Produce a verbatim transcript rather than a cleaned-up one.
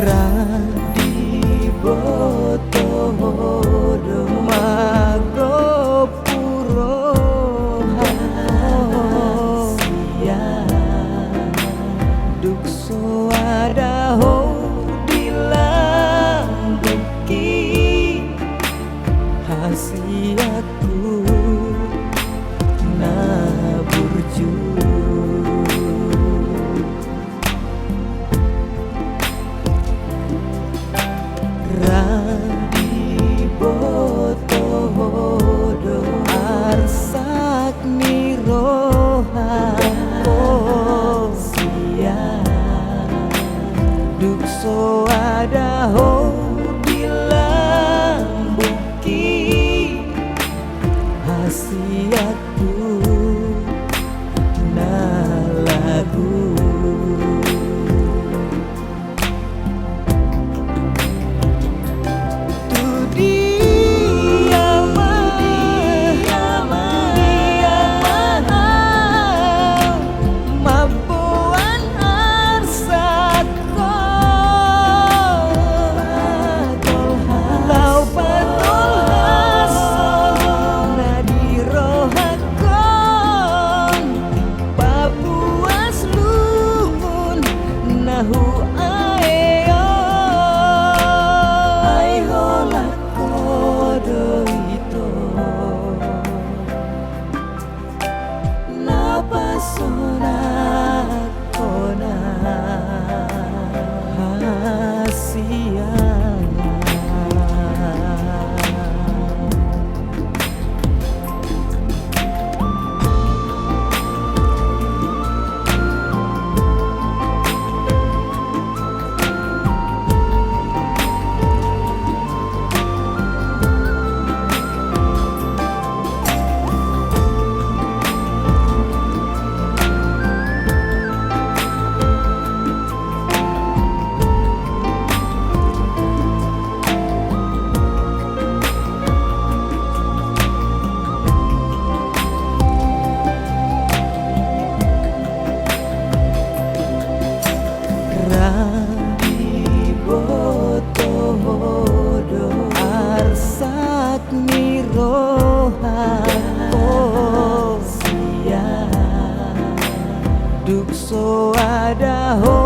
Ra diboto ho do manggompu roha sian, dung so ada ho di lambungki, hasianku na burju. Ra diboto ho do arsak ni rohangku sian, dung so ada ho di lambungki, hasianku na lagu. Tu dia ma, tu dia ma, tu dia ma au mamboan arsak on, laho patolhashon na di rohangkon, papuas lungun na huae on. Ai holan ho do ito na pasonang hona hasian. Ra diboto ho do arsak ni rohangku sian, dung so ada ho